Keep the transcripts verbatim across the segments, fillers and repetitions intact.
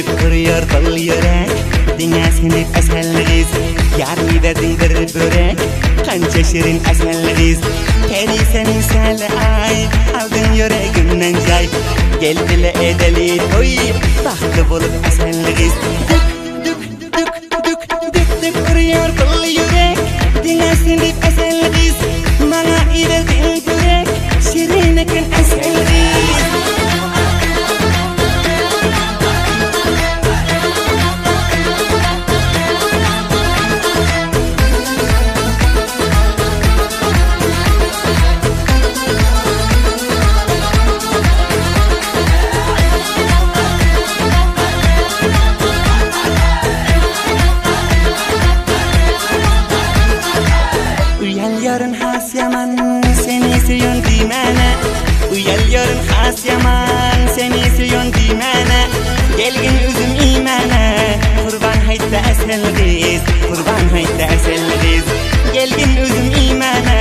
اورویور بیر یورک، دئینه سنی عسل قیز. یاریمی وئردین بیر بؤرک، قانچا شیرین عسل قیز. پری‌سن مثالی آی، آلدین یوره‌ییمدن جای. گل بیله ائده‌لیک توی، باختلی اولوب عسل قیز. دوک، دوک، دوک، دوک، دوک، دوک اورویور بیر یورک، دئینه سنی عسل قیز. مانا وئردین بؤرک، شیرینکن عسل قیز. اویانیرام خاص یامان، سنی سؤیون دئمه‌نه. اویانیرام خاص یامان، سنی سؤیون دئمه‌نه. گلگین اوزوم یئمه‌نه، قوربان هایدا عسل قیز، قوربان هایدا عسل قیز. گلگین اوزوم یئمه‌نه،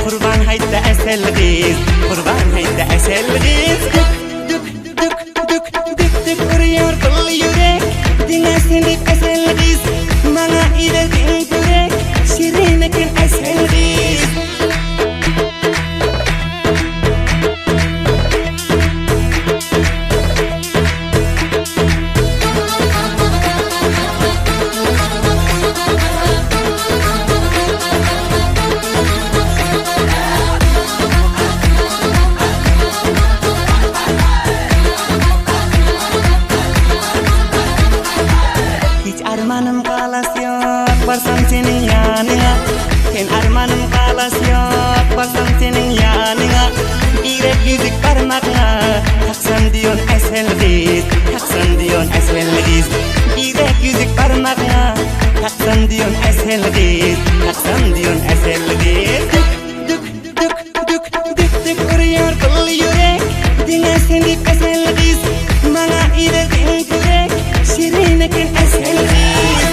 قوربان هایدا عسل قیز، قوربان هایدا عسل قیز. دوک، دوک، دوک، دوک، دوک، دوک اورویور بیر یورک، دئینه سنی عسل قیز. مانا وئردین بؤرک، شیرینکن عسل قیز. هئچ آرمانیم خلاص یوخ، بارسام سنین یانینا. سن آرمانیم خلاص یوخ، بارسام سنین یانینا. بیر یوزوک بارماغینا، تاخسام دئیون عسل قیز، تاخسام دئیون عسل قیز. بیر یوزوک بارماغینا، تاخسام دئیون عسل قیز، تاخسام دئیون عسل قیز. دوک، دوک، دوک، دوک، دوک اورویور بیر یورک، دئینه سنی عسل قیز. مانا وئردین بؤرک، شیرینکن عسل قیز.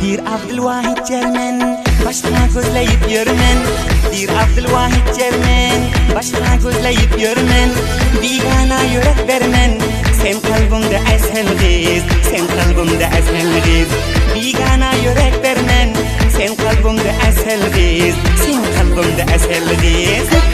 دئییر عبدالواحد چرمن، باشقا گؤزله‌ییب یؤرمن. دئییر عبدالواحد چرمن، باشقا گؤزله‌ییب یؤرمن. بیگانه یورک وئرمن، سن قلبیمده عسل قیز، سن قلبیمده عسل قیز. بیگانه یورک وئرمن، سن قلبیمده عسل قیز، سن قلبیمده عسل قیز.